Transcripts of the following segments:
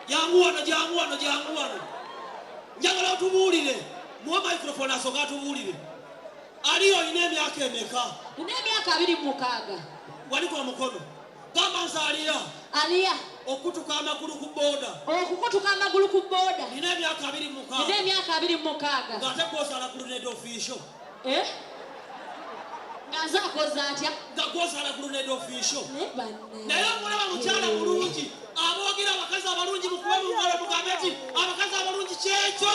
Jangu wano, jangu wano, jangu wano. Njagala otubuulire. Muwe microphone asooke atubuulire. Ali olina emyaka emeka? Nina emyaka 26. Waliko omukono. Gamba nze Aliya. Aliya. Okutuka amagulu ku boda. Okukutuka amagulu ku boda. Nina emyaka 26. Nina emyaka 26. Ng'ate gw'ozaala grenade official. Eh? Nga nze akoze atya? Nga gw'ozaala grenade official. Naye banne. Naye omulaba mukyala mulungi. Aboogera abakazi abalungi mukube mu ngalo mugambe nti abakazi abalungi kyekyo.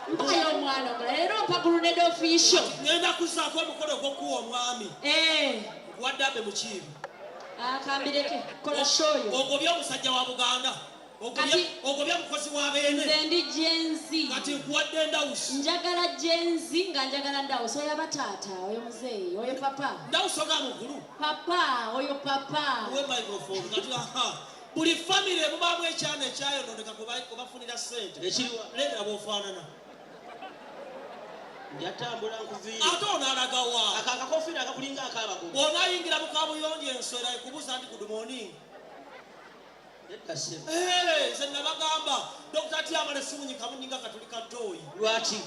Mpayo omwana omulala leero mpa grenade official. Ngenda kuzzaako omukolo ogw'okuwa omwami. Eh. Nkuwadde Abe Mukiibi. Akambireke kola show yo. Ogobye omusajja wa Buganda. Ogobye mukozi wa Beene. Nze ndi Gen Z. Kati nkuwadde Ndawusi. Njagala Gen Z nga njagala Ndawusi. Oyo aba taata, oyo muzeeyi, oyo papa. Ndawusi oga mukulu. Papa, oyo papa. Uwe microphone kati aha. Buli family mubaamu ekyana ekyayononeka kwe bafunira ssente. Ekiriwa? Lengera bw'ofaanana. Njatambula nkuviire. Ate ono alaga wa? Ako akakofiira akakulinga ak'abagogo. Bw'onaayingira mu kaabuyonjo enswera ekubuuza nti good morning. Nedda ssebo. Eh, nze nabagamba Dr. Tiamale siwunyika muninga katuli ka ttooyi. Lwaki?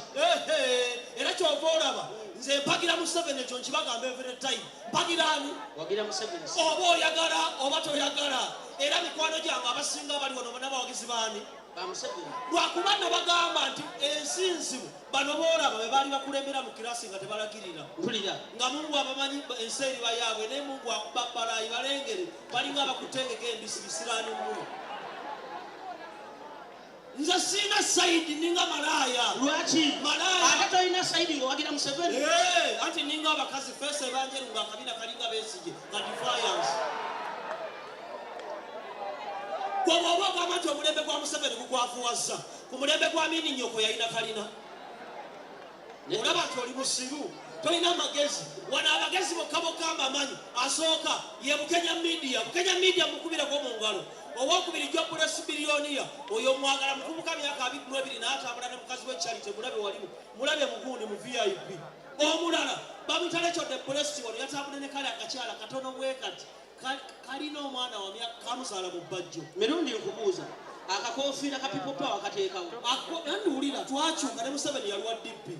Era ky'ova olaba nze mpagira Museveni, ekyo nkibagamba every time. Mpagira ani? Wagira Museveni. Oba oyagala oba toyagala. Era mikwano gyange abasinga bali wano bonna bawagizi baani? Ba Museveni. Lwakuba nabagamba nti ensi nzibu. Bano boolaba be baali bakulembera mu kirasi nga tebalagirira. Mpulira. Nga Mungu abamanyi ensi eriba yaabwe, naye Mungu akuba balayi balengere balinga abakutengeka embisi bisiraani mmuno. Nze sirina sayidi, ninga malaaya. Lwaki? Malaaya. Ate tolina sayidi ng'owagira Museveni? Eh, anti ninga abakazi feesi ebanjeru ng'akabina kalinga Besigye nga defiance. Gwe bw'oba ogamba nti omulembe gwa Museveni gukwafuwazza, ku mulembe gwa Amini nnyoko yalina kalina. Olaba nti oli musiru, tolina magezi. Wano abagezi bokka bokka mbamanyi. Asooka ye Bukenya Media. Bukenya Media mukubireko mu ngalo. Owokubiri Jobless Billionaire, oyo mwagala muvubuka myaka 22 n'atambula ne mukazi we Charity, mulabe walimu, mulabe mugundi mu VIP. Omulala bamuyita Rachel the Blessed, wano yatambudde ne kale akakyala katono bwe kati. Kalina omwana wa myaka kamuzaala mu bbajjo. Mirundi nkubuuza, akakofiira ka People Power kateekawo? Nandiwulira twakyuka ne Museveni yali wa DP.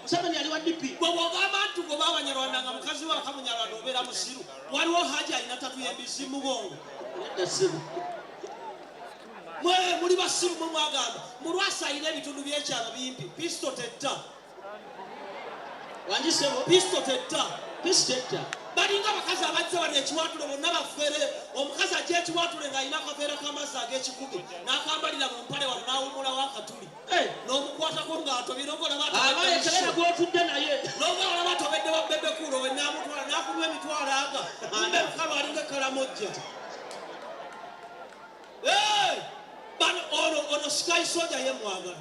Museveni yali wa DP. Gwe bw'ogamba nti goba Abanyarwanda nga mukazi we akamunyarwanda obeera musiru. Waliwo Haji alina tatu y'embizzi mu mugongo. Nedda ssebo. Mwe muli basiru mwe mwagamba Mulwasa alina ebitundu by'ekyalo bimpi. Pisto tetta. Wangi ssebo. Pisto tetta. Pisto tetta. Balinga abakazi abazze wano ekiwatule bonna bafere. Omukazi ajja ekiwatule ng'alina akaveera k'amazzi ag'ekikumi n'akambalira mu mpale wano n'awummulawo akatuli. N'omukwatako ng'atobye n'ogolaba Aba yekebera gw'otudde naye. N'ogolaba atobedde wa Bebe Cool we n'amutwala n'akunywa emitwalo aga. Kumbe lukalu alinga Kalamojja. Bano ono Sky Soldier ye mwagala.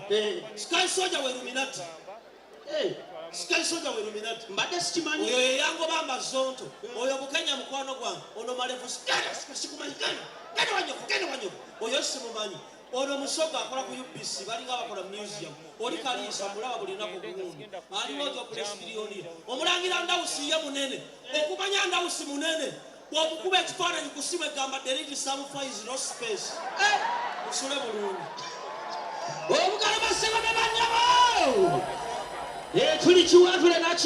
Sky Soldier we Illuminati. Sky Soldier we Illuminati. Mbadde sikimanyi. Oyo ye yangoba amazonto. Oyo Bukenya mukwano gwange. Ono Malevu genda sikimanyi genda. Genda wanyoko, genda wanyoko. Oyo simumanyi. Ono Musoga akola ku UBC, balinga abakola museum. Oli Kaliisa mulaba buli lunaku guwundi. Aliwo Jobless Billionaire. Omulangira Ndawusi ye munene. Okumanya Ndawusi munene. Bw'omukuba ekifaananyi ku ssimu egamba delete some files no space. Musule bulungi. Obugalo bassebo ne bannyabo. Tuli kiwatule naki.